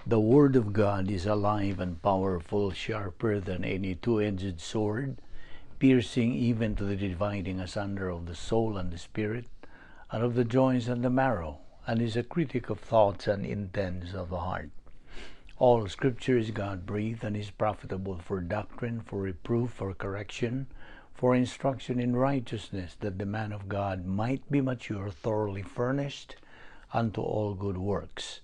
The Word of God is alive and powerful, sharper than any two-edged sword, piercing even to the dividing asunder of the soul and the spirit, and of the joints and the marrow, and is a critic of thoughts and intents of the heart. All Scripture is God-breathed and is profitable for doctrine, for reproof, for correction, for instruction in righteousness, that the man of God might be mature, thoroughly furnished unto all good works.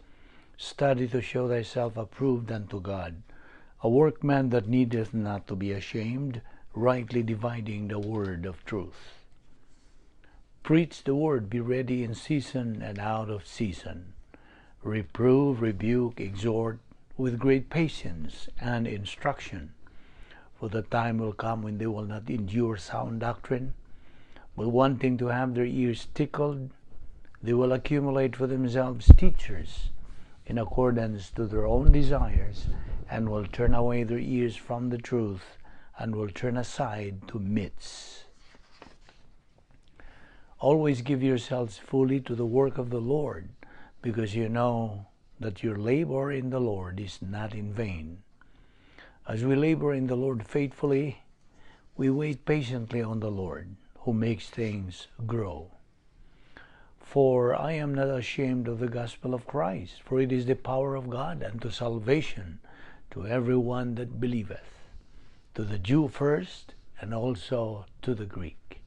Study to show thyself approved unto God, a workman that needeth not to be ashamed, rightly dividing the word of truth. Preach the word, be ready in season and out of season. Reprove, rebuke, exhort with great patience and instruction. For the time will come when they will not endure sound doctrine, but wanting to have their ears tickled, they will accumulate for themselves teachers in accordance to their own desires, and will turn away their ears from the truth, and will turn aside to myths. Always give yourselves fully to the work of the Lord, because you know that your labor in the Lord is not in vain. As we labor in the Lord faithfully, we wait patiently on the Lord, who makes things grow. For I am not ashamed of the gospel of Christ, for it is the power of God unto salvation to every one that believeth, to the Jew first, and also to the Greek.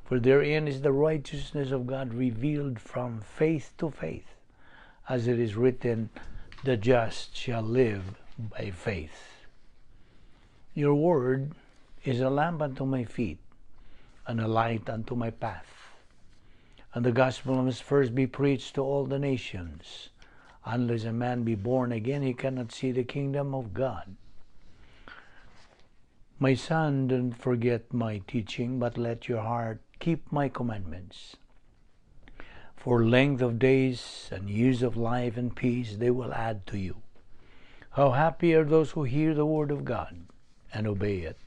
For therein is the righteousness of God revealed from faith to faith, as it is written, "The just shall live by faith." Your word is a lamp unto my feet, and a light unto my path. And the gospel must first be preached to all the nations. Unless a man be born again, he cannot see the kingdom of God. My son, don't forget my teaching, but let your heart keep my commandments. For length of days and years of life and peace they will add to you. How happy are those who hear the word of God and obey it.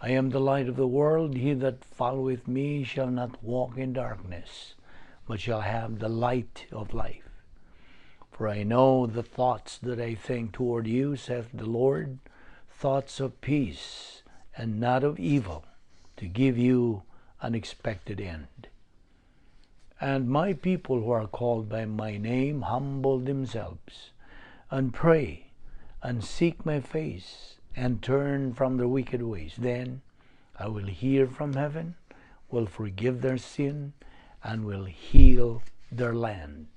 I am the light of the world. He that followeth me shall not walk in darkness, but shall have the light of life. For I know the thoughts that I think toward you, saith the Lord, thoughts of peace and not of evil, to give you an expected end. And my people who are called by my name humble themselves, and pray, and seek my face, and turn from their wicked ways. Then I will hear from heaven, will forgive their sin, and will heal their land.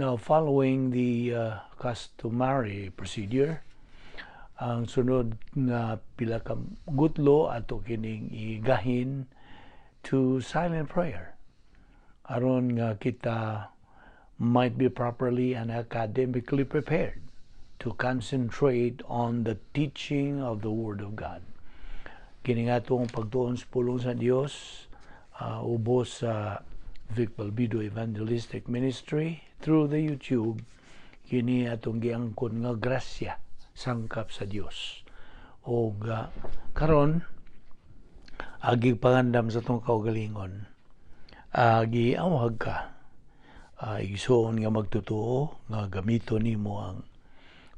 Now, following the customary procedure, ang sunod nga pila ka gutlo ato kining igahin to silent prayer aron nga kita might be properly and academically prepared to concentrate on the teaching of the Word of God. Kini nga atong pagtuon sa pulong sa Dios ubos sa Vic Balbido Evangelistic Ministry through the YouTube, kini atong giangkon nga grasya sangkap sa Dios. Og karon agi pangandam sa atong kaugalingon, giawhag ka, igsoon nga magtotoo nga gamiton nimo ang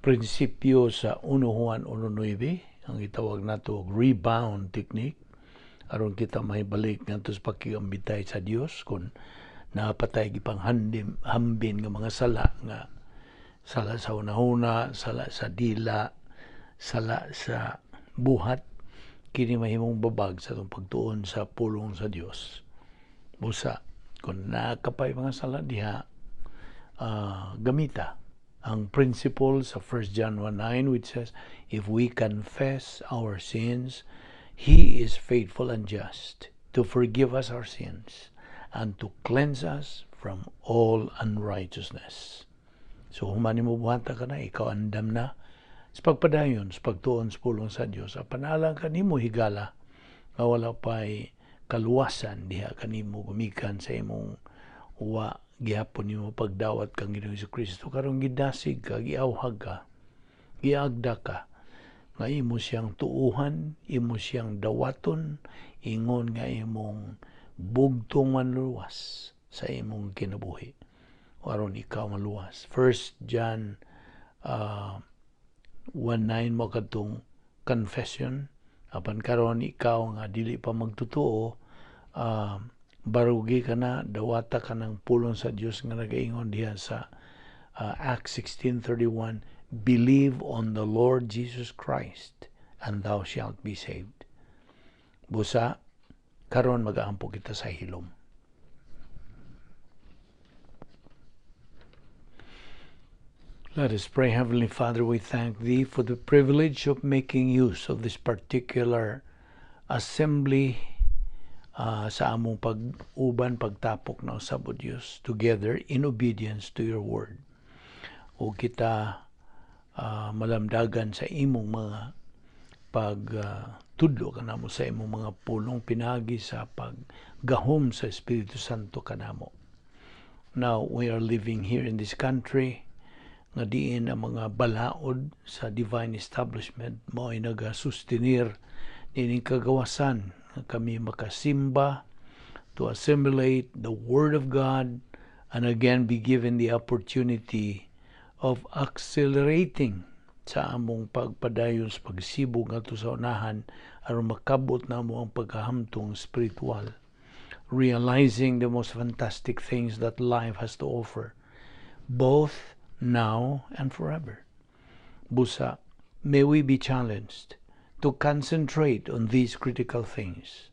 prinsipyo sa 1 Juan 1:9, ang gitawag nato og rebound technique, aron kita mahibalik ngadto sa pakigambitay sa Dios kung naa pa tay gipanghandim hambin nga mga sala, nga sala sa hunahuna, sala sa dila, sala sa buhat. Kini mahimong babag sa atong pagtuon sa pulong sa Dios. Busa kung naa ka pay mga sala diha, gamita ang principle sa 1 John 1:9, which says, "If we confess our sins, He is faithful and just to forgive us our sins and to cleanse us from all unrighteousness." So human nimo buhata kana, ikaw andam na sa pagpadayon sa pagtuon sa pulong sa Dios. Apan alang kanimo, higala, nga wala pa'y kaluwasan diha kanimo gumikan sa imong wa gihapon nimo pagdawat kang Ginoong Kristo, karon gidasig ka, giawhag ka, giagda ka nga imo siyang tuuhan, imo siyang dawaton ingon nga imong bugtong manluwas sa imong kinabuhi. Aron ikaw maluwas. First John 1:9 mo kadtong confession. Apan karon, ikaw nga dili pa magtotoo, barugi ka na, dawata ka ng pulong sa Dios nga nagaingon diha sa Acts 16:31, "Believe on the Lord Jesus Christ and thou shalt be saved." Busa karon magaampo kita sa hilom. Let us pray. Heavenly Father, we thank Thee for the privilege of making use of this particular assembly sa among pag-uban, pagtapok na usab, O Dios, together in obedience to Your word. O kita malamdagan sa imong mga pagtudlo kanamo sa imong mga pulong pinagi sa paggahom sa Espiritu Santo kanamo. Now, we are living here in this country nga diin ang mga balaod sa divine establishment mao ay nagasustenir nining kagawasan nga kami makasimba, to assimilate the Word of God and again be given the opportunity of accelerating sa among pagpadayon sa pagsibog ngadto sa unahan aron makabot namo ang pagkahamtong spiritual, realizing the most fantastic things that life has to offer, both now and forever. Busa, may we be challenged to concentrate on these critical things,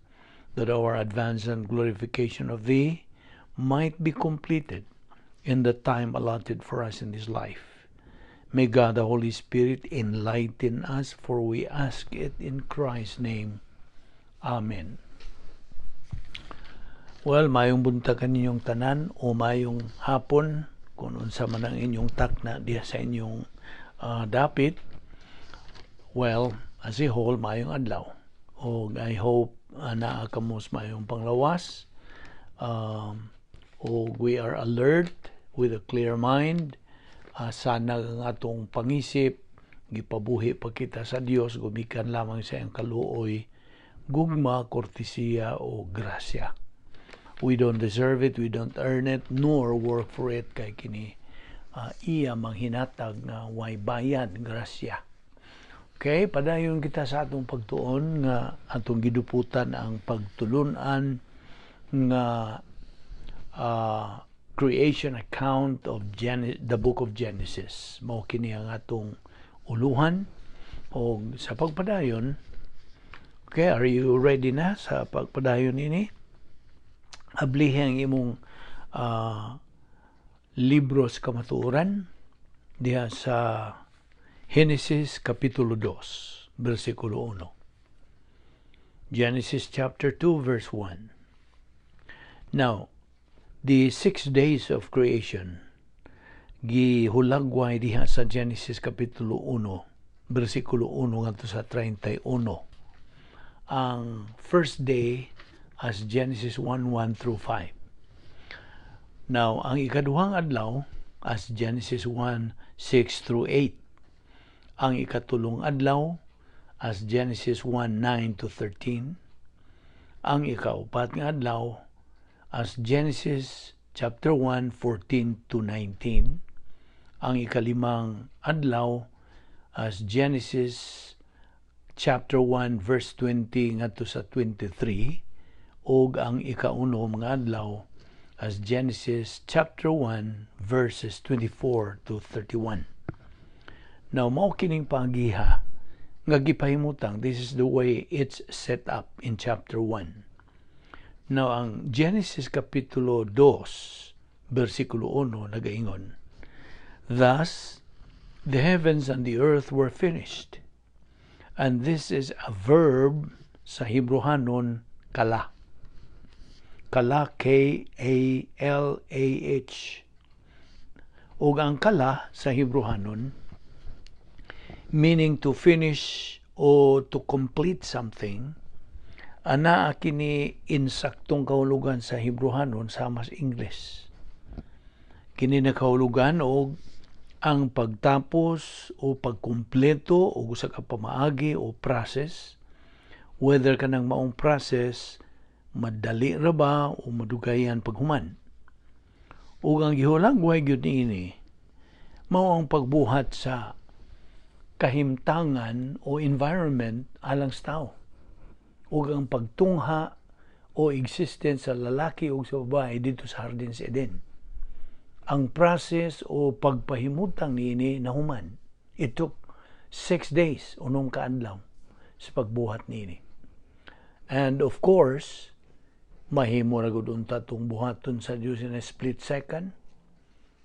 that our advance and glorification of Thee might be completed in the time allotted for us in this life. May God the Holy Spirit enlighten us, for we ask it in Christ's name. Amen. Well, mayong buntag kaninyong tanan o mayong hapon kung unsa man ang inyong takna diha sa inyong dapit. Well, as a whole, mayong adlaw. Og I hope naa kamo sa mayong panglawas. Og we are alert with a clear mind. Sana ang atong pangisip gipabuhi pa kita sa Dios gumikan lamang sa iyang kaluoy, gugma, kortesiya o grasya. We don't deserve it, we don't earn it, nor work for it, kay kini iya manghinatag nga way bayad, grasya. Okay, padayon kita sa atong pagtuon nga atong giduputan ang pagtulunan nga creation account of the Book of Genesis. Mao kini ang atong uluhan og sa pagpadayon. Okay, are you ready na sa pagpadayon ini? Ablihi ang imong libro sa kamatuoran diha sa Genesis Kapitulo 2, versikulo 1. Genesis chapter 2, verse 1. Now, the 6 days of creation gihulagway diha sa Genesis Kapitulo 1, versikulo 1 ngadto sa 31. Ang first day as Genesis 1:1 through 5. Now, ang ikaduhang adlaw as Genesis 1:6 through 8. Ang ikatulong adlaw as Genesis 1:9 to 13. Ang ikaupat nga adlaw as Genesis chapter 1:14 to 19. Ang ikalimang adlaw as Genesis chapter 1 verse 20 ngadto sa 23, ug ang ikaunom nga adlaw as Genesis chapter 1 verses 24 to 31. Now, mao kining pagiha nga gipahimutang. This is the way it's set up in chapter 1. Now, ang Genesis Kapitulo 2 versikulo 1 nagaingon, "Thus the heavens and the earth were finished." And this is a verb sa Hebrehanon, kala. Kala, Kalah. Ug ang kala sa Hebrehanon, meaning to finish o to complete something, anaa kini insaktong kahulugan sa Hebrehanon sama sa English. Kini nakahulugan og ang pagtapos o pagkumpleto og usa ka pamaagi o process, whether kanang maong process madali ra ba o madugayan paghuman. Ug ang gihulagway gyud niini mao ang pagbuhat sa kahimtangan o environment alang sa tao ug ang pagtungha o existence sa lalaki ug sa babae didto sa hardin sa Eden. Ang process o pagpahimutang niini nahuman. It took 6 days, 6 ka adlaw sa pagbuhat niini. And of course, mahimo ra gud unta tong buhaton sa Dios in a split second.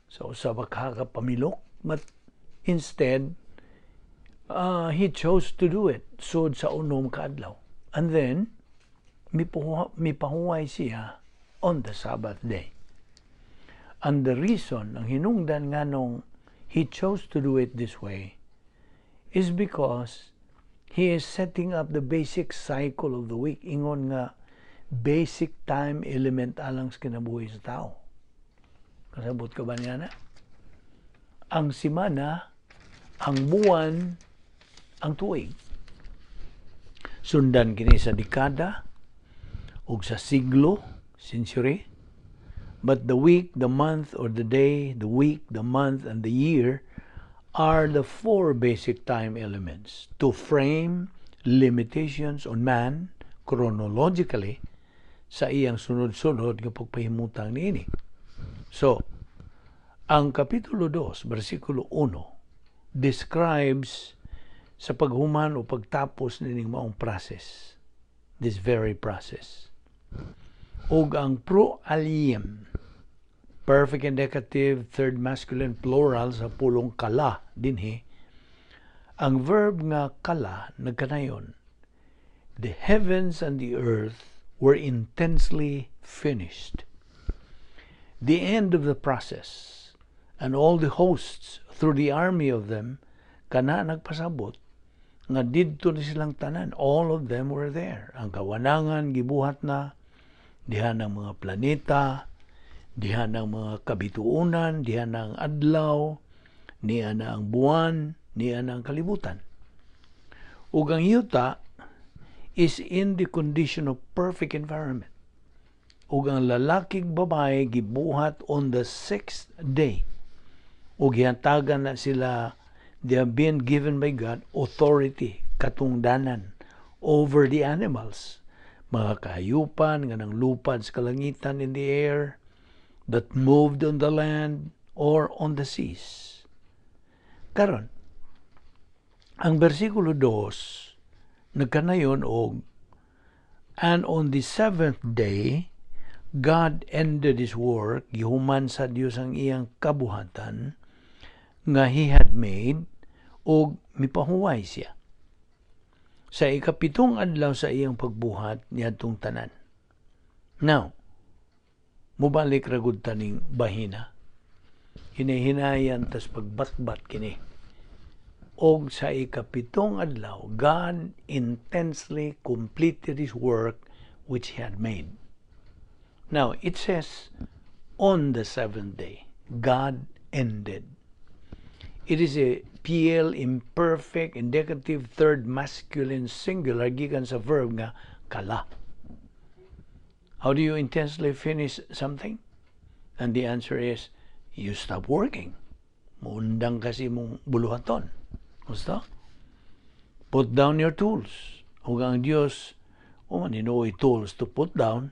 So usa ba ka pamilok, but instead he chose to do it sud sa 6 ka adlaw. And then mipahuway siya on the Sabbath day. And the reason, ang hinungdan nganong he chose to do it this way is because he is setting up the basic cycle of the week. Ingon nga basic time element alang sa kinabuhi sa tao. Kasabot ka ba niya na? Ang simana, ang buwan, ang tuig. Sundan kini sa dekada ug sa siglo, century. But the week, the month, or the day, the week, the month, and the year are the four basic time elements to frame limitations on man chronologically sa iyang sunod-sunod nga pagpahimutang niini. So, ang Kapitulo 2, versikulo 1 describes sa paghuman o pagtapos nining maong process, this very process. Ug ang proaliem, perfect indicative, third masculine plural sa pulong kala dinhi, ang verb nga kala nagkanayon, the heavens and the earth were intensely finished. The end of the process, and all the hosts through the army of them, kana nagpasabot nga didto ni silang tanan. All of them were there. Ang kawanangan gibuhat na, diha ng mga planeta, diha ng mga kabituonan, diha ng adlaw, niya na ang buwan, niya na ang kalibutan. Ug ang yuta is in the condition of perfect environment. Ug ang lalaking babae gibuhat on the sixth day. Ug gihatagan na sila, they have been given by God authority, katungdanan over the animals, mga kahayupan nga nanglupad sa kalangitan in the air, that moved on the land or on the seas. Karon, ang versikulo 2 nagkanayon og, "And on the seventh day God ended his work," gihuman sa Dios ang iyang kabuhatan nga he had made, ug mipahuway siya sa 7 adlaw sa iyang pagbuhat niadtong tanan. Now, mubalik ra gud taning bahina. Hinahinayan tas pagbatbat kini. Og sa 7 adlaw, God intensely completed his work which he had made. Now, it says, on the seventh day, God ended. It is a Piel imperfect indicative third masculine singular gikan sa verb nga kala. How do you intensely finish something? And the answer is, you stop working. Muundang kasi mong buluhaton. Gusto? Put down your tools. Ug ang Dios, o man tools to put down.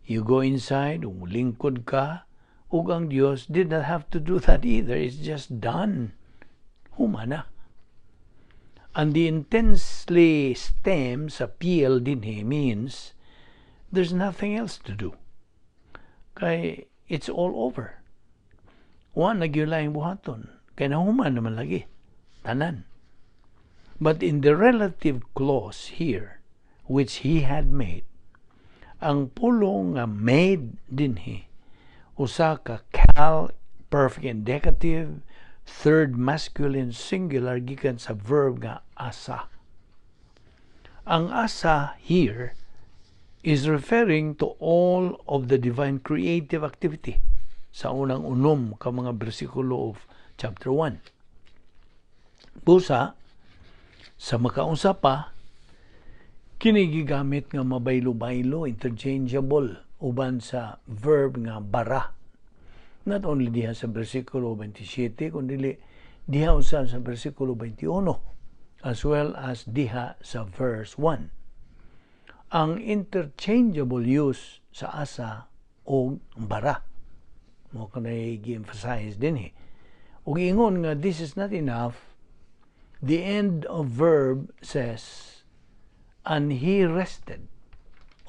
You go inside, ug lingkod ka, ug ang Dios did not have to do that either. It's just done. Humana. And the intensely stem sa piel dinhi means there's nothing else to do. Kay it's all over. Wa na gyud laing buhaton. Kay nahuman naman lagi. Tanan. But in the relative clause here, which he had made, ang pulong nga made dinhi usa ka Qal perfect indicative third masculine singular gikan sa verb nga asa. Ang asa here is referring to all of the divine creative activity sa unang 6 ka mga bersikulo of chapter 1. Busa, sa makausa pa, kini gigamit nga mabaylo-baylo, interchangeable, uban sa verb nga bara. Not only diha sa versikulo 27, kundi diha usa sa versikulo 21, as well as diha sa verse 1. Ang interchangeable use sa asa o bara. Mao kanay gi-emphasize dinhi. Ug ingon nga this is not enough, the end of verb says, "And he rested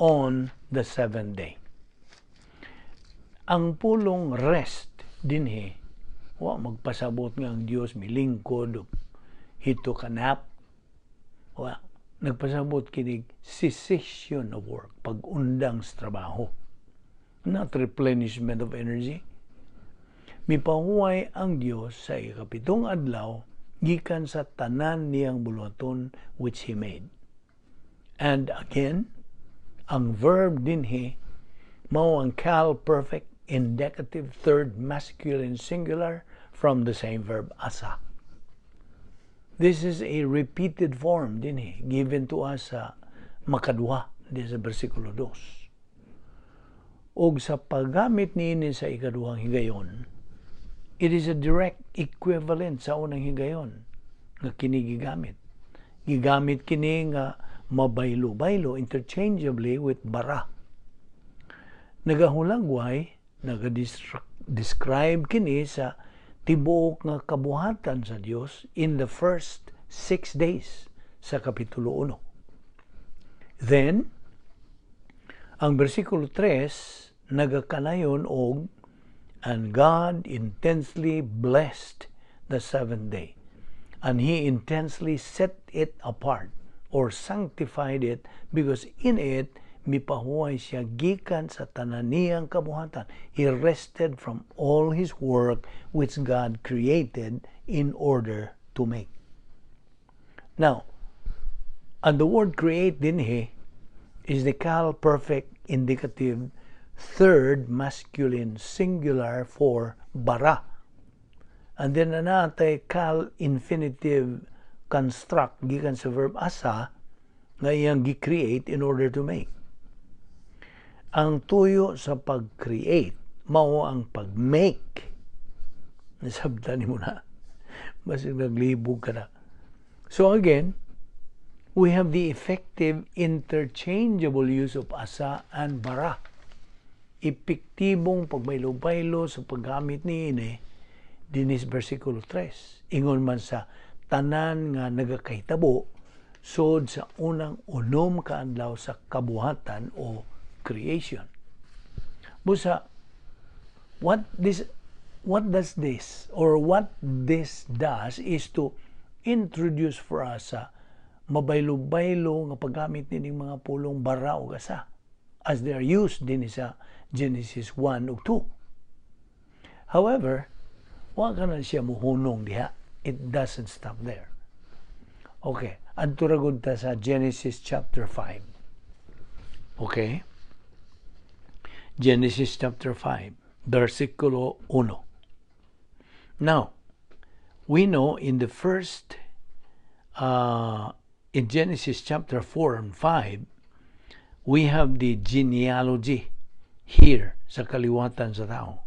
on the seventh day." Ang pulong "rest" dinhi, wa magpasabot nga ang Dios milingkod, he took a nap. Wa nagpasabot kinig cessation of work, pag-undang sa trabaho, not replenishment of energy. Mipahuway ang Dios sa ikapitong adlaw gikan sa tanan niyang buluhaton which he made. And again, ang verb dinhi mao ang Qal perfect indicative third masculine singular from the same verb asa. This is a repeated form dinhi given to us sa makaduha din sa versikulo 2. Og sa paggamit niini sa ikaduhang higayon, it is a direct equivalent sa unang higayon nga kini gigamit. Gigamit kini nga mabaylo-baylo, interchangeably with bara. Nagahulagway, naga-describe kini sa tibuok nga kabuhatan sa Dios in the first 6 days sa Kapitulo 1. Then, ang versikulo 3 nagakanayon og "And God intensely blessed the seventh day, and he intensely set it apart or sanctified it because in it mipahuway siya gikan sa tanan niyang kabuhatan." He rested from all his work which God created in order to make. Now, and the word "create" dinhi is the Qal perfect indicative third masculine singular for bara. And then naa tay Qal infinitive construct gikan sa verb asa nga iyang gi-create in order to make. Ang tuyo sa pag-create mao ang pag-make. Nasabtan nimo na. Basig naglibog ka na. So again, we have the effective interchangeable use of asa and bara. Epektibong pagbaylo-baylo sa paggamit niini dinis versikulo 3. Ingon man sa tanan nga nagakahitabo sod sa unang 6 ka adlaw sa kabuhatan o creation. Busa, what does this or what this does is to introduce for us sa mabaylo-baylo nga paggamit nining mga pulong bara o asa as they are used din sa Genesis 1 ug 2. However, wa ka na siya muhunong diha. It doesn't stop there. Okay, adto ra gud ta sa Genesis chapter 5. Okay? Genesis chapter 5, versikulo 1. Now, we know in Genesis chapter 4 and 5, we have the genealogy here sa kaliwatan sa tao.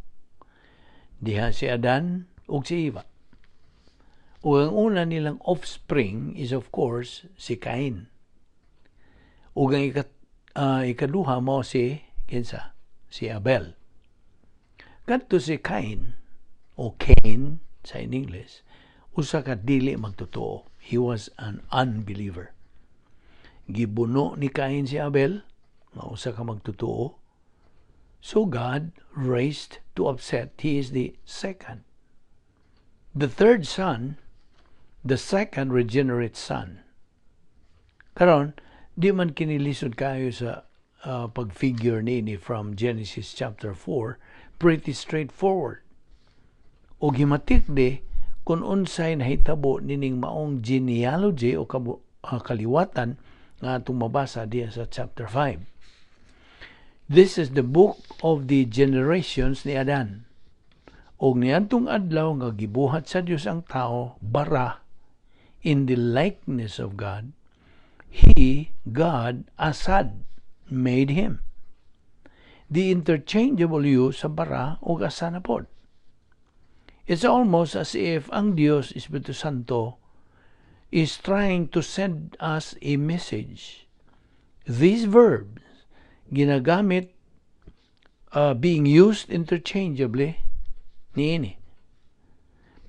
Diha si Adan ug si Eva. Ug ang una nilang offspring is, of course, si Cain. Ug ang ikaduha mao si kinsa? Si Abel. Kadto si Cain o Cain sa in English, usa ka dili magtotoo. He was an unbeliever. Gibuno ni Cain si Abel, nga usa ka magtotoo. So God raised to upset. He is the second. The third son, the second regenerate son. Karon, di man kini lisod kayo sa pag-figure nini from Genesis chapter 4, pretty straightforward. O gimatik di kung unsay nahitabo nining maong genealogy o kaliwatan nga atong mabasa diya sa chapter 5. This is the book of the generations ni Adan. Og niadtong adlaw nga gibuhat sa Dios ang tao, bara, in the likeness of God, He, God, asad, made him. The interchangeable use sa bara ug asa na pod. It's almost as if ang Dios Espiritu Santo is trying to send us a message. These verbs ginagamit, being used interchangeably niini.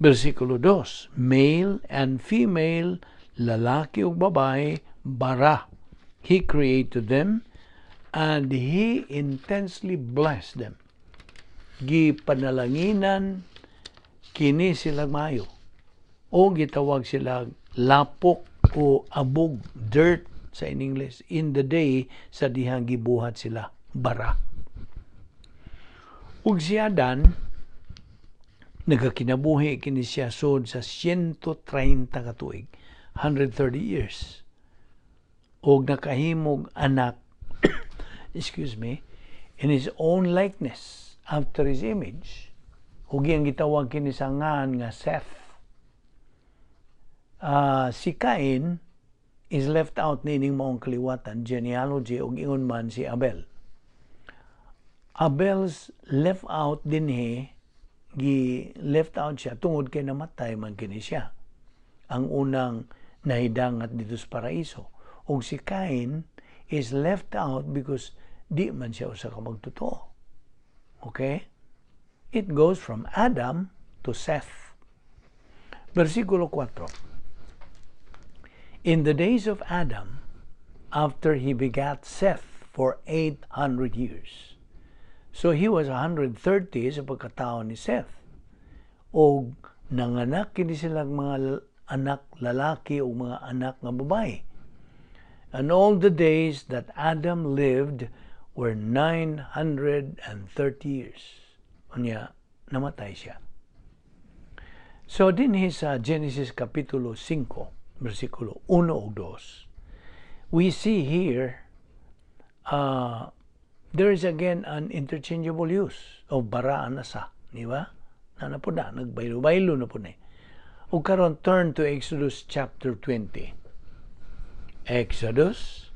Versikulo 2, male and female, lalaki ug babae, bara. He created them and He intensely blessed them. Gipanalanginan kini sila mayo o gitawag sila lapok o abog, dirt sa in English, in the day sa dihang gibuhat sila, bara. Ug si Adan nagakinabuhi kini siya sud sa 130 ka tuig, 130 years. Og nakahimog anak, excuse me, in his own likeness, after his image. Ug iyang gitawag kini sa ngan nga Seth. Si Cain is left out nining maong kaliwatan, genealogy, ug ingon man si Abel. Abel's left out dinhi, gi left out siya tungod kay namatay man kini siya. Ang unang nahidangat dito sa paraiso. Ug si Cain is left out because di man siya usa ka magtotoo. Okay? It goes from Adam to Seth. Versikulo 4. In the days of Adam, after he begat Seth for 800 years. So he was 130 sa pagkatao ni Seth. O nanganak kini silang mga anak lalaki o mga anak nga babae. And all the days that Adam lived were 930 years. Unya, namatay siya. So dinhi sa Genesis Kapitulo 5, versikulo 1 ug 2, we see here there is again an interchangeable use of bara and asa. Di ba? Na po na, nagbaylo-baylo na po ni. Ug karon, turn to Exodus chapter 20. Exodus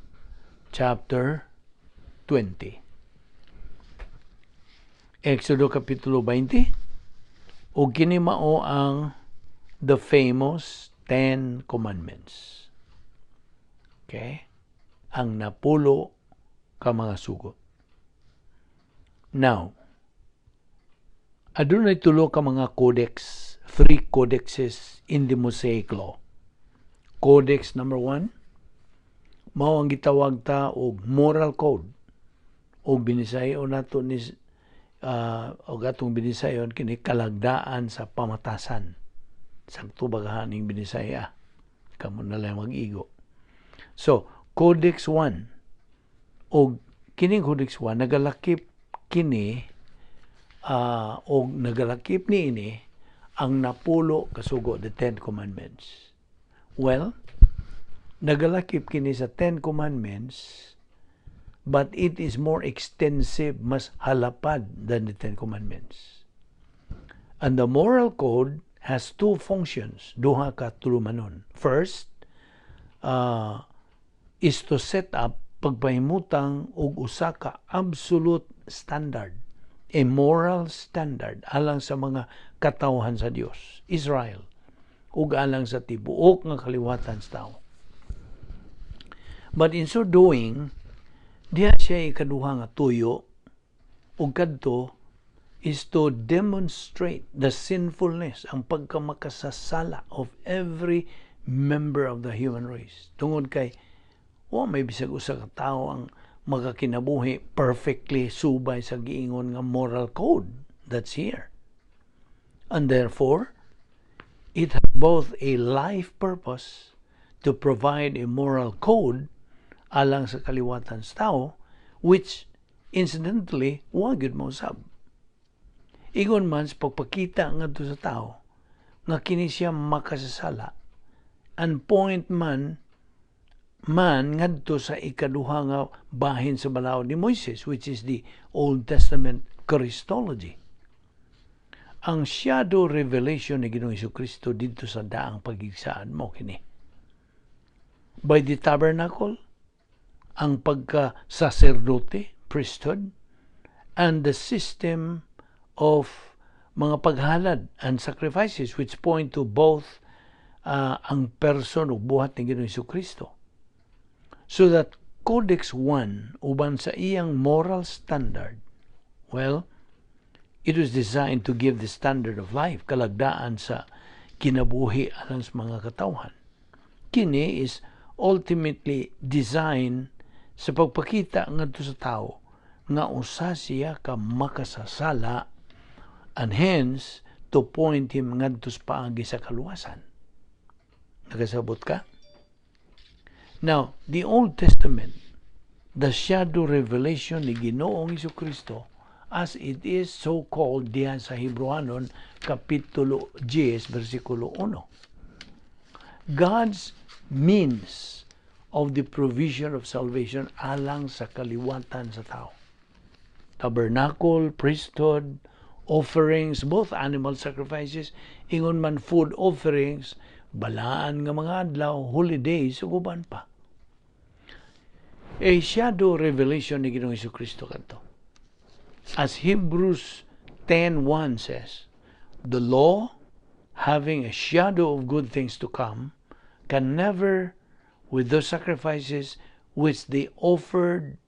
chapter 20. Exodo Kapitulo 20. Ug kini mao ang the famous Ten Commandments. Okay? Ang napulo ka mga sugo. Now, adunay tulo ka mga codex, three codexes in the Mosaic Law. Codex number 1, mao ang gitawag ta og moral code. Og binisayon nato ni og atong binisayon kini kalagdaan sa pamatasan. Sakto ba ning Binisaya? Kamo na lang mag-igo. So, Codex 1, og kining Codex 1 nagalakip kini og nagalakip niini ang napulo kasugo, the Ten Commandments. Well, nagalakip kini sa Ten Commandments, but it is more extensive, mas halapad than the Ten Commandments. And the moral code has two functions, duha ka tulumanon. First, is to set up, pagpahimutang og usa ka absolute standard, a moral standard alang sa mga katawhan sa Dios, Israel, ug alang sa tibuok nga kaliwatan sa tao. But in so doing, diha siya ikaduha nga tuyo ug kadto is to demonstrate the sinfulness, ang pagkamakasasala of every member of the human race. Tungod kay wa may bisag usa ka tawo ang makakinabuhi perfectly subay sa giingon nga moral code that's here. And therefore, it has both a life purpose to provide a moral code alang sa kaliwatan sa tao, which incidentally, wa gyud mausab. Ingon man sa pagpakita ngadto sa tao nga kini siya makasasala and point man ngadto sa ikaduha nga bahin sa balaod ni Moises, which is the Old Testament Christology. Ang shadow revelation ni Ginoong Kristo didto sa daang pagigsaad mo kini. By the tabernacle, ang pagka-saserdote, priesthood, and the system of Mga paghalad and sacrifices which point to both ang person ug buhat ni Ginoong Kristo. So that Codex 1, uban sa iyang moral standard, well, it was designed to give the standard of life, kalagdaan sa kinabuhi alang sa mga katawhan. Kini is ultimately designed sa pagpakita ngadto sa tao nga usa siya ka makasasala and hence to point him ngadto sa paagi sa kaluwasan. Nakasabot ka? Now, the Old Testament, the shadow revelation ni Ginoong Kristo as it is so called diha sa Hebrewanon kapitulo 10 versikulo 1. God's means of the provision of salvation alang sa kaliwatan sa tao. Tabernacle, priesthood, offerings, both animal sacrifices, ingon man food offerings, balaan nga mga adlaw, holidays, ug uban pa. A shadow revelation ni Ginoong Kristo kadto. As Hebrews 10:1 says, "The law, having a shadow of good things to come, can never, with those sacrifices which they offered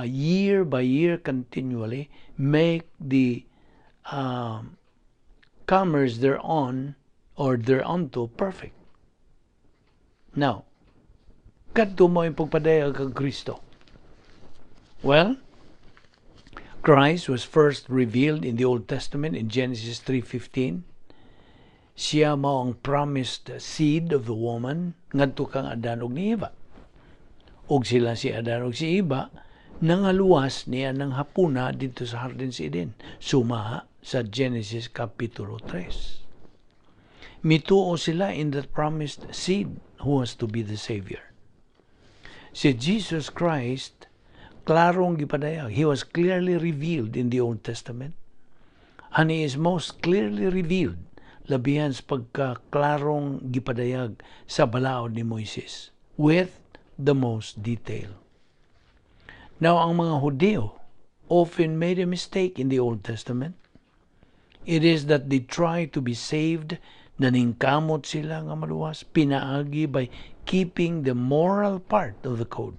year by year continually, make the comers thereon or thereunto perfect." Now, kadto mao yung pagpadayag kang Kristo. Well, Christ was first revealed in the Old Testament in Genesis 3:15. Siya mao ang promised seed of the woman ngadto kang Adan ug ni Eva. Ug sila si Adan ug si Eva nangaluwas niya ng hapuna didto sa Hardin sa Eden. Suma sa Genesis Kapitulo 3. Mituo sila in that promised seed who was to be the Savior. Si Jesus Christ, klarong gipadayag. He was clearly revealed in the Old Testament. And he is most clearly revealed labihan sa pagkaklarong gipadayag sa balaod ni Moises with the most detail. Now, ang mga Hudeo often made a mistake in the Old Testament. It is that they try to be saved, naningkamot sila nga maluwas, pinaagi by keeping the moral part of the code.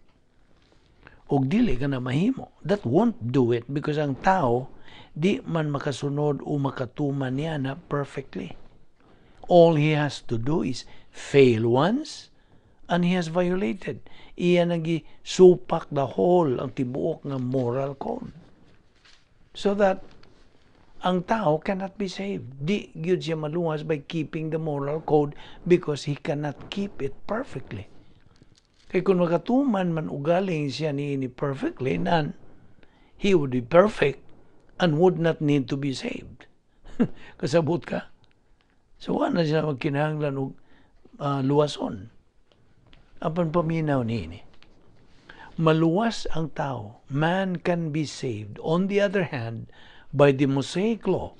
Ug dili ka na mahimo. That won't do it because ang tao di man makasunod o makatuman niya na perfectly. All he has to do is fail once and he has violated. Iya nang supak the whole ang tibuok nga moral code. So that ang tao cannot be saved. Di gyud siya maluwas by keeping the moral code because he cannot keep it perfectly. Kay kung makatuman man ugaling siya niini perfectly, nan he would be perfect and would not need to be saved. Kasabot ka? So, wala na siya magkinahanglan og luwason. Apan paminaw niini. Maluwas ang tao. Man can be saved. On the other hand, by the Mosaic law,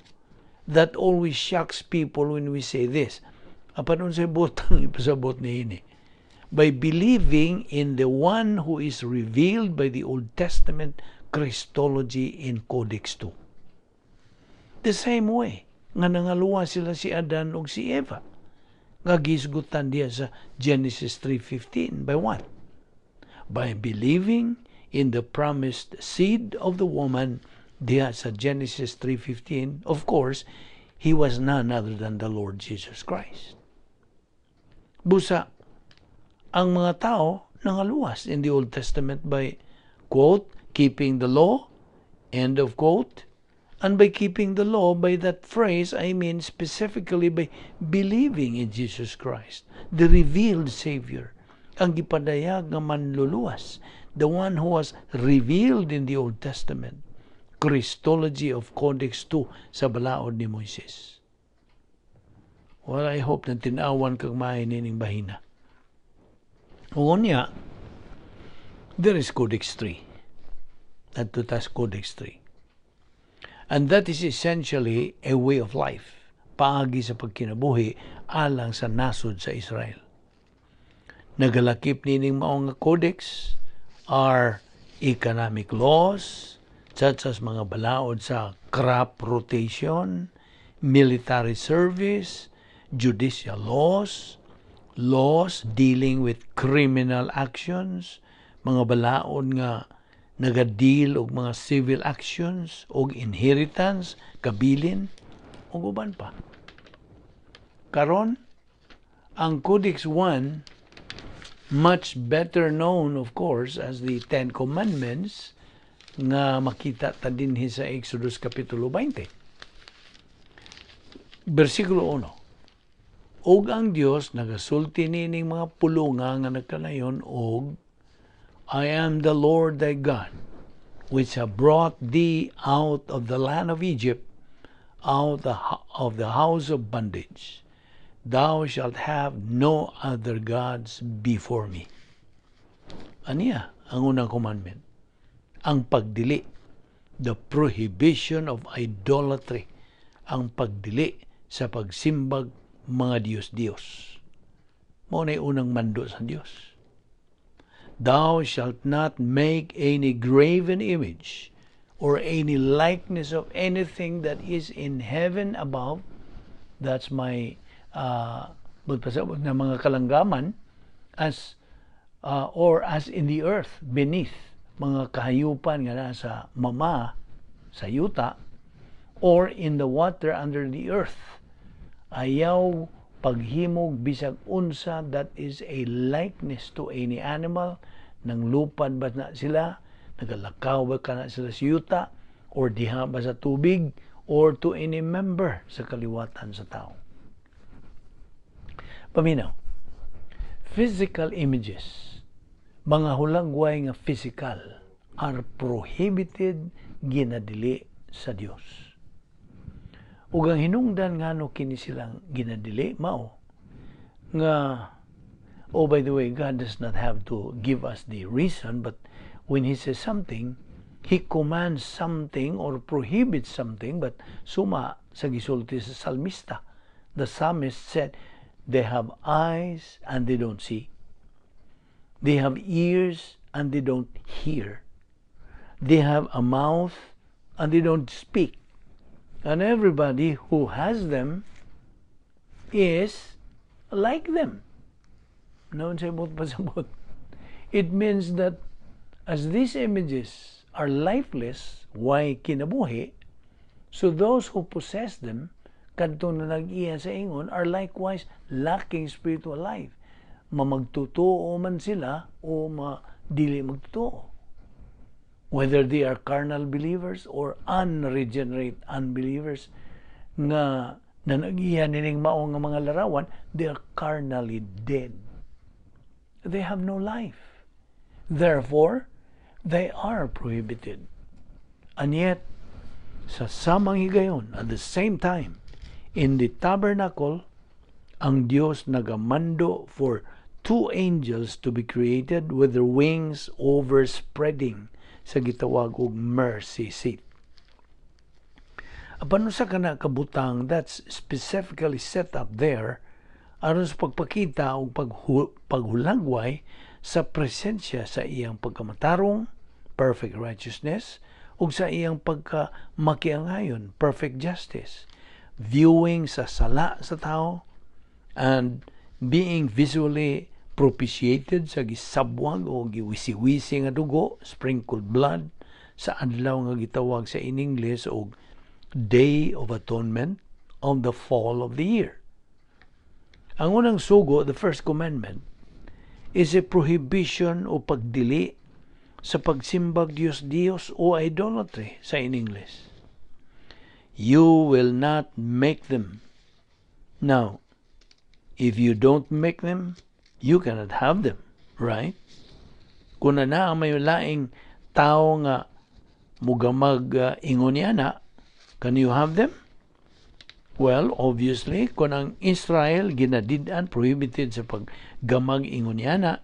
that always shocks people when we say this. Apan unsay butang ipasabot niini? By believing in the one who is revealed by the Old Testament Christology in Codex 2. The same way nga nangaluwas sila si Adan ug si Eva nga gisgutan diya sa Genesis 3:15. By what? By believing in the promised seed of the woman diha sa Genesis 3:15. Of course, he was none other than the Lord Jesus Christ. Busa ang mga tao nangaluwas in the Old Testament by, quote, "keeping the law," end of quote. And by keeping the law, by that phrase, I mean specifically by believing in Jesus Christ, the revealed Savior, ang gipadayag nga manluluwas, the one who was revealed in the Old Testament, Christology of Codex 2 sa balaod ni Moises. Well, I hope na tinawan kag maayo nining bahina. Unya, there is Codex 3. Adto tas Codex 3. And that is essentially a way of life. Paagi sa pagkinabuhi alang sa nasod sa Israel. Nagalakip nining mao nga codex are economic laws, such as mga balaod sa crop rotation, Military service, judicial laws, laws dealing with criminal actions, mga balaod nga naga-deal og mga civil actions og inheritance, kabilin, ug uban pa. Karon, ang Codex 1, much better known, of course, as the Ten Commandments, nga makita ta dinhi sa Exodus Kapitulo 20. Bersikulo 1. "Ug ang Dios nagasulti nining mga pulunga nga nagkanayon og, 'I am the Lord thy God, which have brought thee out of the land of Egypt, out of the house of bondage. Thou shalt have no other gods before me.'" Aniya ang unang commandment? Ang pagdili, the prohibition of idolatry, ang pagdili sa pagsimbag mga Diyos-Diyos. Mao na unang mando sa Diyos. "Thou shalt not make any graven image or any likeness of anything that is in heaven above." That's my na mga kalanggaman as or as in the earth beneath, mga kahayupan nga nasa mama sa yuta, or in the water under the earth. Ayaw paghimog bisag unsa that is a likeness to any animal, nang lupad ba na sila, nagalakaw ba kana sila sa yuta, or diha ba sa tubig, or to any member sa kaliwatan sa tao. Paminaw, physical images, mga hulagway nga physical, are prohibited, ginadili sa Dios. Ug ang hinungdan ngano kini silang ginadili mao nga, oh, by the way, God does not have to give us the reason, but when He says something, He commands something or prohibits something, but suma sa gisulti sa salmista. The psalmist said, "They have eyes and they don't see. They have ears and they don't hear. They have a mouth and they don't speak." And everybody who has them is like them. No, say pasabot. It means that as these images are lifeless, way kinabuhi, so those who possess them, kadto na nag-iya sa ingon, are likewise lacking spiritual life. Mamagtotoo man sila o madili magtotoo. Whether they are carnal believers or unregenerate unbelievers nga na nag-iya nining mao nga mga larawan, they are carnally dead. They have no life. Therefore, they are prohibited. And yet, sa samang higayon, at the same time, in the tabernacle, ang Dios nagamando for two angels to be created with their wings overspreading sa gitawag og mercy seat. Apan usa kana kabutang that's specifically set up there aron sa pagpakita og paghulagway sa presensya sa iyang pagkamatarong, perfect righteousness, ug sa iyang pagkamakiangayon, perfect justice, viewing sa sala sa tao and being visually propitiated sa gisabwag o giwisi-wisi nga dugo, sprinkled blood, sa adlaw nga gitawag sa in English og Day of Atonement of the fall of the year. Ang unang sugo, the first commandment, is a prohibition o pagdili sa pagsimbag Diyos-Diyos o idolatry sa in English. "You will not make them." Now, if you don't make them, you cannot have them, right? Kung na naa may laing tao nga mugamag ingon niya na, can you have them? Well, obviously, kung ang Israel ginadid-an, prohibited sa paggamag ingon niya na,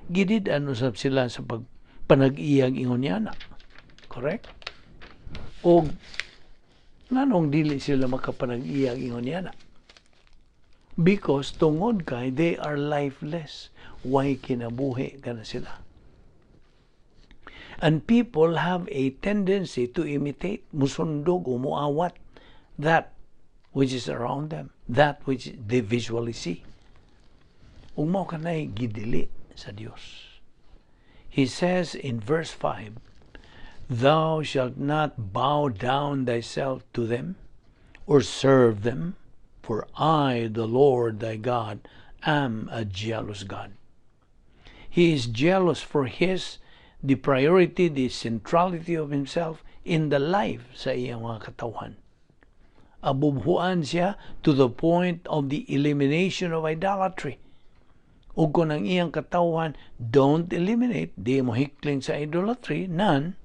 gidid-an usab sila sa pagpanag-iyag ingon niya na. Correct? O nganong dili sila makapanag-iyag ingon niya na? Because tungod kay they are lifeless. Way kinabuhi kana sila. And people have a tendency to imitate, musundog o muawat that which is around them, that which they visually see. Ug mao kanay gidili sa Dios. He says in verse 5, "Thou shalt not bow down thyself to them or serve them, for I, the Lord thy God, am a jealous God." He is jealous for his the priority, the centrality of himself in the life sa iyang mga katawhan. Abubhuan siya to the point of the elimination of idolatry. Ug kung ang iyang katawhan don't eliminate, di mo hikling sa idolatry, none,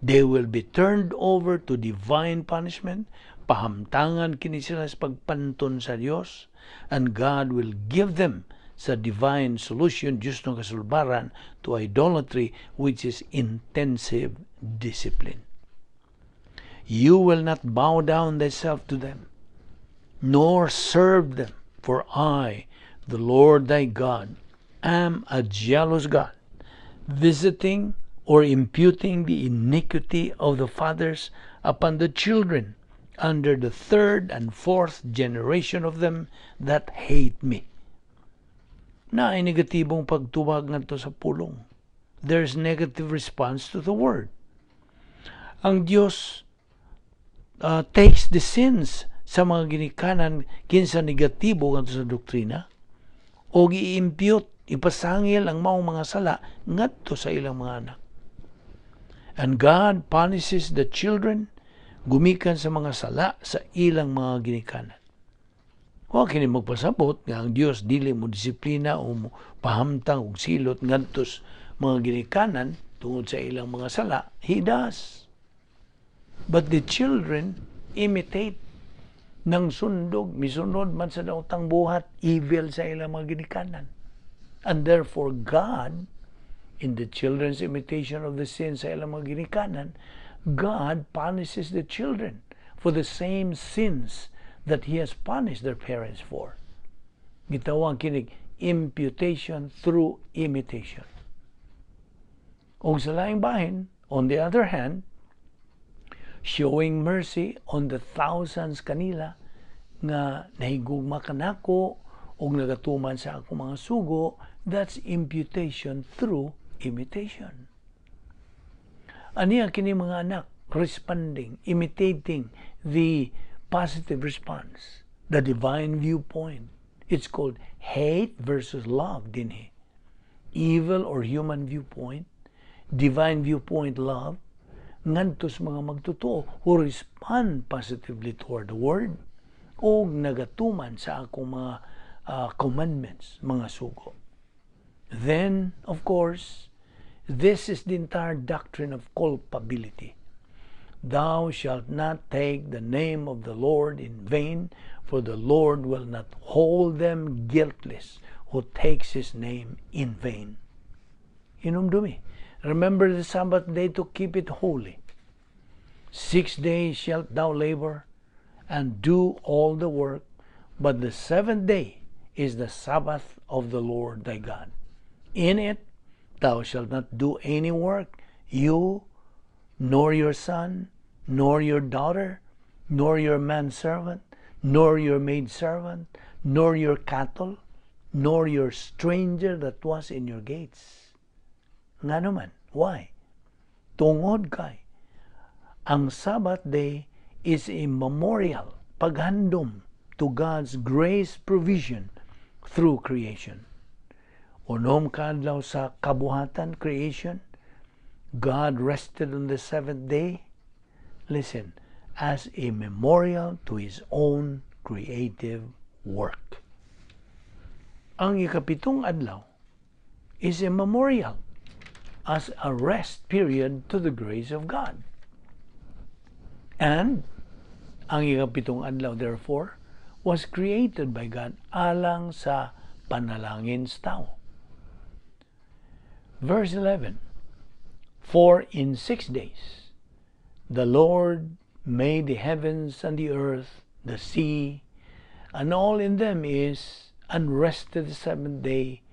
they will be turned over to divine punishment, pahamtangan kini sila sa pagpanton sa Dios, and God will give them sa divine solution, Diyos ng kasulbaran to idolatry, which is intensive discipline. "You will not bow down thyself to them, nor serve them, for I, the Lord thy God, am a jealous God, visiting or imputing the iniquity of the fathers upon the children under the third and fourth generation of them that hate me." Naay negatibong pagtubag ngadto sa pulong. There's negative response to the word. Ang Dios takes the sins sa mga ginikanan kinsa negatibo ngadto sa doktrina o gi-impute, ipasangil ang maong mga sala ngadto sa ilang mga anak. And God punishes the children gumikan sa mga sala sa ilang mga ginikanan. Wa kini magpasabot nga ang Dios dili mo disiplina o mo pahamtang og silot ngadto sa mga ginikanan tungod sa ilang mga sala. He does. But the children imitate ng sundog, misunod man sa daotang buhat, evil sa ilang mga ginikanan. And therefore God, in the children's imitation of the sin sa ilang mga ginikanan, God punishes the children for the same sins that He has punished their parents for. Gitawag kinig imputation through imitation. Og sa laing bahin, on the other hand, showing mercy on the thousands kanila nga nahigugma kanako og nagatuman sa akong mga sugo, that's imputation through imitation. Aniya kini mga anak responding, imitating the positive response, the divine viewpoint. It's called hate versus love, dinhi. Evil or human viewpoint, divine viewpoint, love, ngadto sa mga magtotoo who respond positively toward the word o nagatuman sa akong mga commandments, mga sugo. Then, of course, this is the entire doctrine of culpability. "Thou shalt not take the name of the Lord in vain, for the Lord will not hold them guiltless who takes his name in vain." Hinumdumi. "Remember the Sabbath day to keep it holy. 6 days shalt thou labor and do all the work, but the seventh day is the Sabbath of the Lord thy God. In it thou shalt not do any work, you, nor your son, nor your daughter, nor your manservant, nor your maidservant, nor your cattle, nor your stranger that was in your gates." Nga naman, why? Tungod kay ang Sabbath day is a memorial, paghandom to God's grace provision through creation. Unom ka adlaw sa kabuhatan, creation, God rested on the seventh day. Listen, as a memorial to His own creative work. Ang ikapitong adlaw is a memorial as a rest period to the grace of God. And ang ikapitong adlaw, therefore, was created by God alang sa panalangin sa tao. Verse 11, "For in 6 days the Lord made the heavens and the earth, the sea, and all in them is, and rested the seventh day.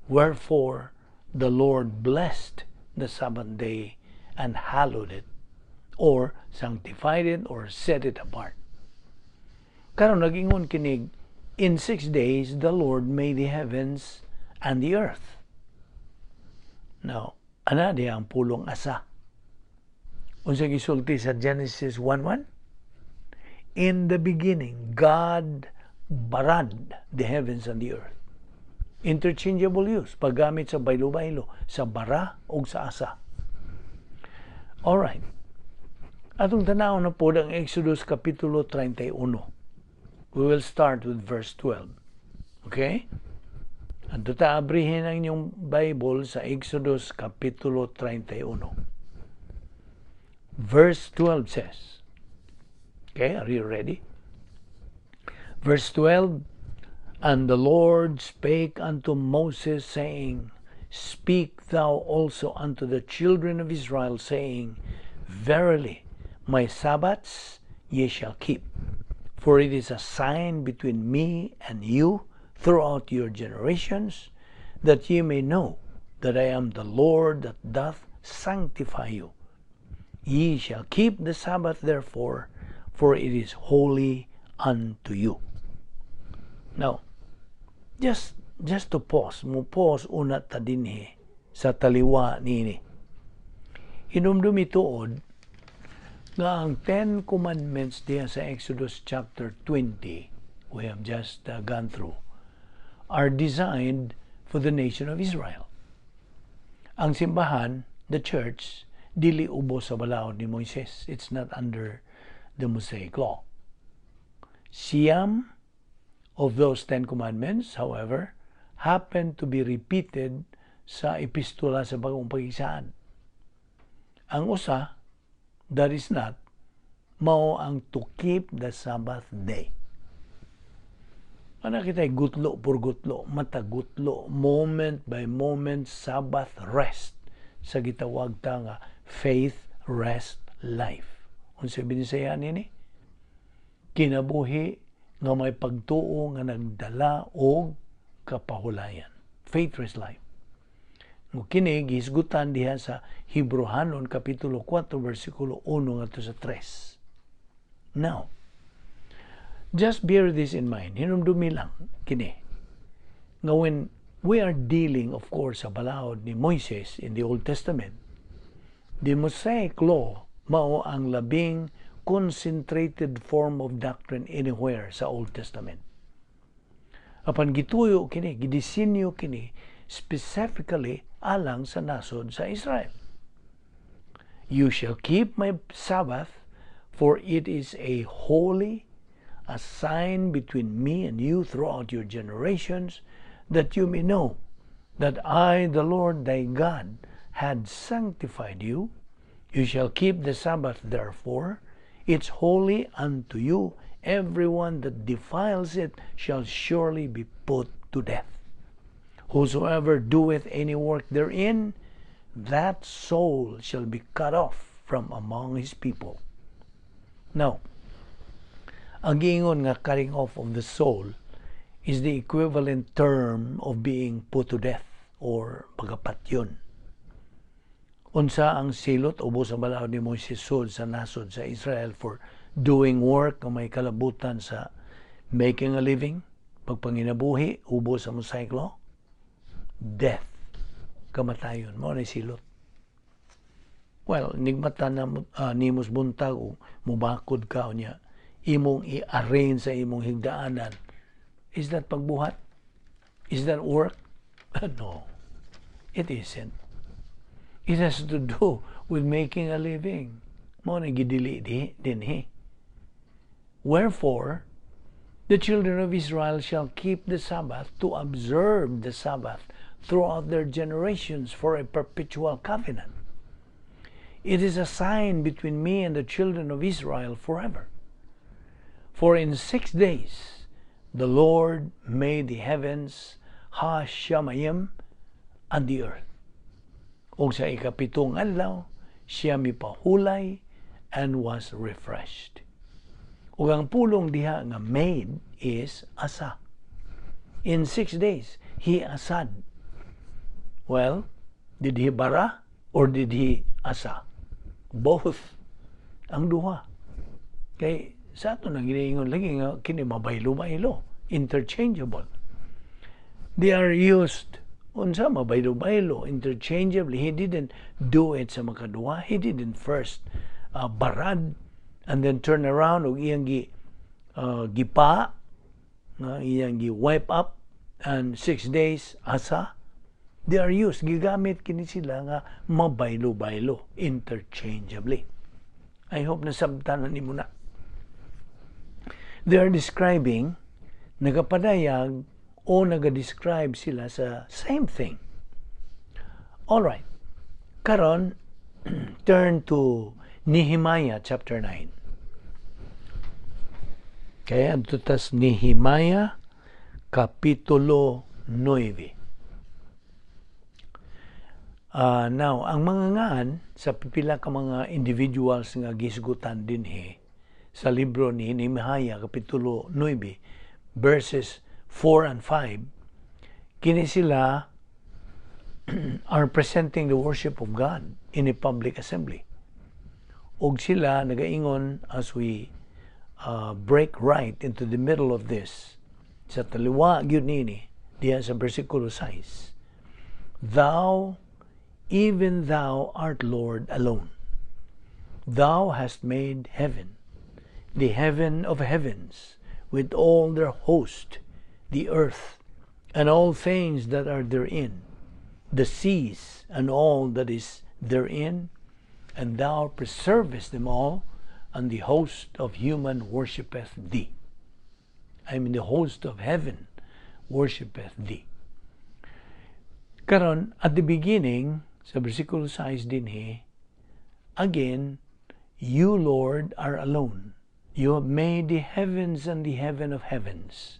Wherefore the Lord blessed the Sabbath day and hallowed it," or sanctified it, or set it apart. Karon nagingon kinig, "In 6 days the Lord made the heavens and the earth." Now, ana diha ang pulong asa. Unsa gisulti sa Genesis 1:1? "In the beginning, God barad the heavens and the earth." Interchangeable use, paggamit sa baylo-baylo, sa bara o sa asa. Alright. Atong tanaw na po ang Exodus Kapitulo 31. We will start with verse 12. Okay? Adto ta, abrihin ang inyong Bible sa Exodus Kapitulo 31. Verse 12 says, okay, are you ready? Verse 12, "And the Lord spake unto Moses, saying, Speak thou also unto the children of Israel, saying, Verily, my Sabbaths ye shall keep, for it is a sign between me and you throughout your generations, that ye may know that I am the Lord that doth sanctify you. Ye shall keep the Sabbath therefore, for it is holy unto you." Now, just to pause, mo pause una ta dinhi sa taliwa niini. Hinumdumi tuod nga ang Ten Commandments diya sa Exodus chapter 20 we have just gone through are designed for the nation of Israel. Ang simbahan, the church, dili ubos sa balaod ni Moises. It's not under the Mosaic Law. Siyam of those Ten Commandments, however, happen to be repeated sa epistola sa Bagong Paghisaad. Ang usa, that is not, mao ang to keep the Sabbath day. Ana kita gutlo por gutlo, matagutlo, moment by moment Sabbath rest sa gitawag ta nga faith rest life. Unsa binisaya nini? Kinabuhi nga may pagtuo nga nagdala og kapahulayan. Faith rest life. Mo kini gihisgutan diha sa Hebreohanon kapitulo 4 bersikulo 1 ngadto sa 3. Now, just bear this in mind. Hinumdumi lang kini. Nga when we are dealing, of course, sa balaod ni Moises in the Old Testament, the Mosaic Law mao ang labing concentrated form of doctrine anywhere sa Old Testament. Apan gituyo kini, gidisenyo kini specifically alang sa nasod sa Israel. "You shall keep my Sabbath, for it is a holy, a sign between me and you throughout your generations, that you may know that I, the Lord thy God, had sanctified you. You shall keep the Sabbath, therefore. It's holy unto you. Everyone that defiles it shall surely be put to death. Whosoever doeth any work therein, that soul shall be cut off from among his people." Now, ang giingon nga cutting off of the soul is the equivalent term of being put to death or pagapatyon. Unsa ang silot ubos sa balaod ni Moises sud sa nasod sa Israel for doing work nga may kalabutan sa making a living, pagpanginabuhi ubos sa Mosaic Law? Death. Kamatayon. Mao na silot. Well, nigmata na nimos buntag o mubakod ka niya, imong i-arrange sa imong higdaanan. Is that pagbuhat? Is that work? No. It isn't. It has to do with making a living. Mao na gidili di dinhi. "Wherefore, the children of Israel shall keep the Sabbath to observe the Sabbath throughout their generations for a perpetual covenant. It is a sign between me and the children of Israel forever. For in 6 days the Lord made the heavens, Ha-Shamayim, and the earth. Ug sa ikapitong adlaw, siya mipahulay and was refreshed." Ug ang pulong diha nga made is asa. In 6 days, he asad. Well, did he bara or did he asa? Both. Ang duha. Kay Sa ato nang giniingon lagi nga kini mabaylo-baylo, interchangeable. They are used unsa mabaylo-baylo, interchangeably. He didn't do it sa makaduha. He didn't first barad and then turn around ug iyang gi gipa nga iyang gi wipe up and 6 days asa. They are used, gigamit kini sila nga mabaylo-baylo, interchangeably. I hope nasabtan na nimo na. They are describing, nagapadayag o naga-describe sila sa same thing. All right. Karon, turn to Nehemiah chapter 9. Kaya adto tas Nehemiah kapitulo 9. Now, ang mga ngaan sa pipila ka mga individuals nga gisgutan dinhi sa libro ni Nehemiah kapitulo 9 verses 4 and 5, kini sila are presenting the worship of God in a public assembly. Og sila nagaingon, as we break right into the middle of this, sa taliwa gyud nini diha sa versikulo 6, "Thou, even thou, art Lord alone. Thou hast made heaven, the heaven of heavens, with all their host, the earth, and all things that are therein, the seas, and all that is therein, and thou preservest them all, and the host of human worshipeth thee." I mean, the host of heaven worshipeth thee. Karon, at the beginning, sa versikulo 6 dinhi, again, "You, Lord, are alone. You have made the heavens and the heaven of heavens."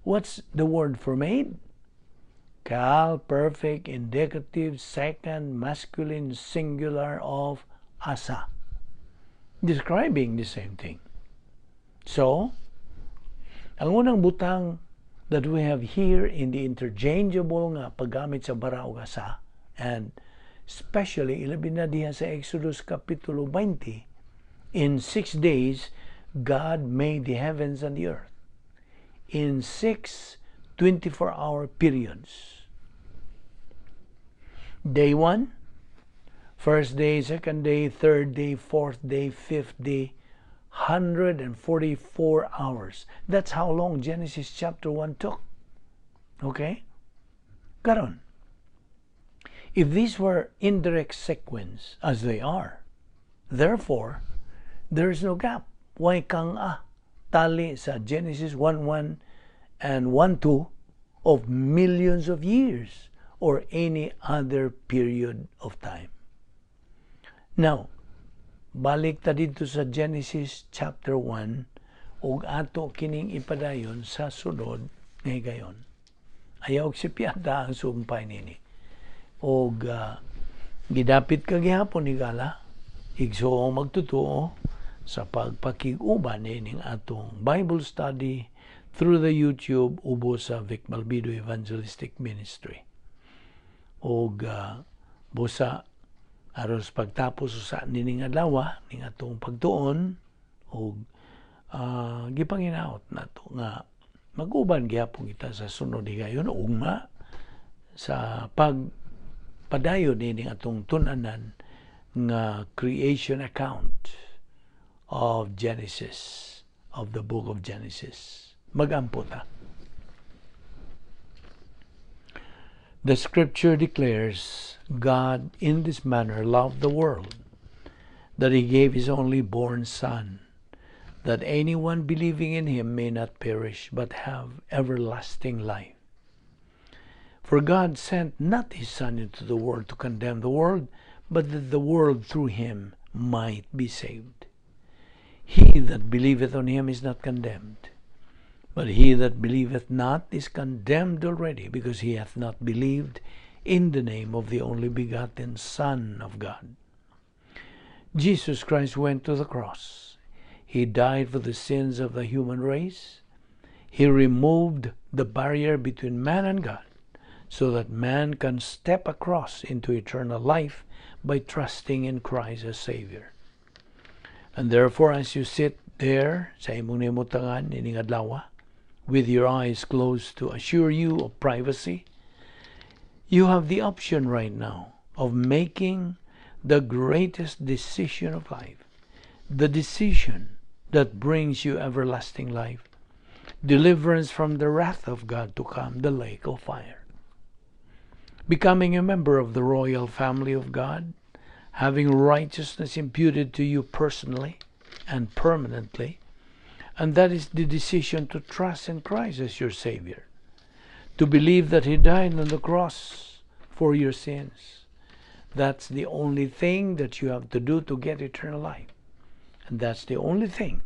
What's the word for "made"? Qal perfect indicative second masculine singular of asa. Describing the same thing. So, ang unang butang that we have here in the interchangeable nga paggamit sa bara ug asa, and especially ilabi na diha sa Exodus kapitulo 20, in 6 days God made the heavens and the earth, in six 24-hour periods. Day 1, first day, second day, third day, fourth day, fifth day, 144 hours. That's how long Genesis chapter 1 took. Okay? Karon, if these were indirect sequence, as they are, therefore, there is no gap. Way kang a tali sa Genesis 1:1 and 1:2 of millions of years or any other period of time. Now, balik ta dito sa Genesis chapter 1 ug ato kining ipadayon sa sunod nga higayon. Ayaw sipyata ang sumpay nini. Og gidapit ka gihapon higala, igsoong magtutuo sa pagpakig-uban nining atong Bible study through the YouTube ubos sa Vic Balbido Evangelistic Ministry. Og busa aros pagtapos sa nining adlaw ning atong pagtuon og gipanginaot nato nga mag-uban gihapon kita sa sunod higayon ugma sa pagpadayon nining atong tun-anan nga creation account of Genesis, of the book of Genesis. Magampo ta. The scripture declares, "God in this manner loved the world, that he gave his only born Son, that anyone believing in him may not perish, but have everlasting life. For God sent not his Son into the world to condemn the world, but that the world through him might be saved. He that believeth on him is not condemned, but he that believeth not is condemned already, because he hath not believed in the name of the only begotten Son of God." Jesus Christ went to the cross. He died for the sins of the human race. He removed the barrier between man and God so that man can step across into eternal life by trusting in Christ as Savior. And therefore, as you sit There sa imong nahimutangan ining adlaw, with your eyes closed to assure you of privacy, you have the option right now of making the greatest decision of life, the decision that brings you everlasting life, deliverance from the wrath of God to come, the lake of fire. Becoming a member of the royal family of God, having righteousness imputed to you personally and permanently, and that is the decision to trust in Christ as your Savior, to believe that He died on the cross for your sins. That's the only thing that you have to do to get eternal life. And that's the only thing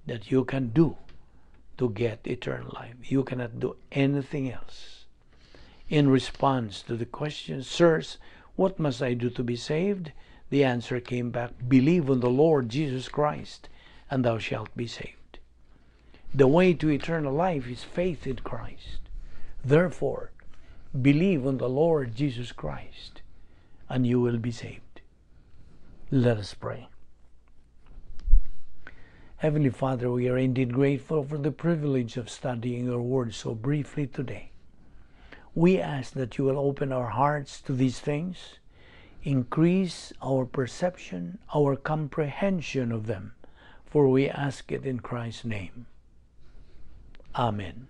that you can do to get eternal life. You cannot do anything else. In response to the question, "Sirs, what must I do to be saved?" The answer came back, "Believe on the Lord Jesus Christ, and thou shalt be saved." The way to eternal life is faith in Christ. Therefore, believe on the Lord Jesus Christ, and you will be saved. Let us pray. Heavenly Father, we are indeed grateful for the privilege of studying your word so briefly today. We ask that you will open our hearts to these things, increase our perception, our comprehension of them, for we ask it in Christ's name. Amen.